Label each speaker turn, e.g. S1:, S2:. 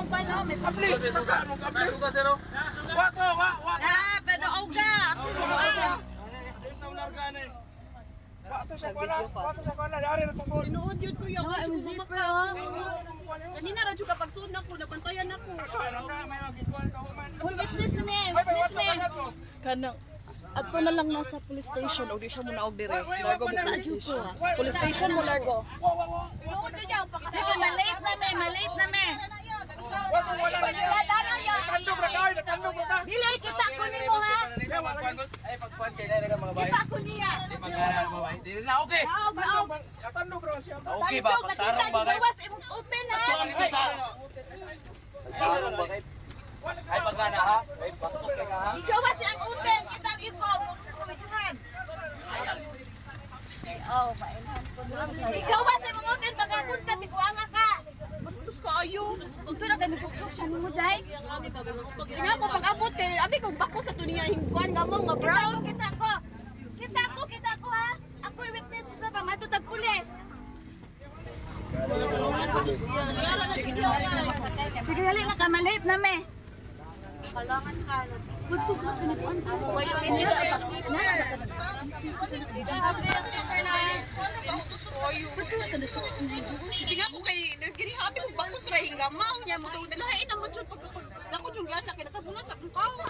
S1: pa no, may
S2: Kapli. Kapli. Wa ko, wa, wa.
S1: Ah, panuog ka. Ako buwan.
S2: Wa to sa kuana, wa to sa kuana, dari na tungkol.
S3: Tinuod yun kuya.
S1: Nawa ang zipper oh.
S3: Kanina ra jud kapag suod nako, nabantayan ako.
S2: Ka may magikuan ka human.
S1: Uy, witness me, witness me.
S4: Kanang adto na lang nasa police station o di siya mo naog dire. Largo mo police station. Police station mo largo.
S2: Wa wa wa.
S3: Tinuod yun niya,
S1: Sige, malate na me, malate na me.
S2: Wa to wala na siya. Tandog ra kay, tandog ra ka.
S1: Dili kita ko nimo ha.
S5: Ay, pagkuhan kay na mga babae.
S1: Kita ko niya.
S5: Dili na okay.
S1: Naog, naog.
S2: Tandog ra siya.
S5: Okay ba?
S1: Tandog, nakita
S5: Pagtarong ba kay?
S1: gigawas imong open ha.
S5: Dito sa Pagtarong ba kay? Ay, pagana ha? Ay, bastos ka ha?
S1: Gigawas ang open, kita gyud ko kung sa kuwiduhan. Oh, mailhan ko. Gigawas imong open, magakon ka tigwanga ka.
S3: Bastos ka ayo.
S1: Ito na kay misuksok siya nimo dai.
S3: Nga ko pag-abot kay abi kog bako sa tuniya hingkuan nga mo nga
S1: Kita
S3: brown.
S1: ko, kita ko. Kita ko, kita ko ha. Ako witness mo sa pamatutag pulis. Sige, dali na ka, malate na me. Kalangan ka. Magtugot ka na kuan.
S3: Tingnan ko kay nagiri habi kog bako sa hingga maw niya mo na lain na mo jud pagkapag dako jud gana kinatabunan sa akong kawa.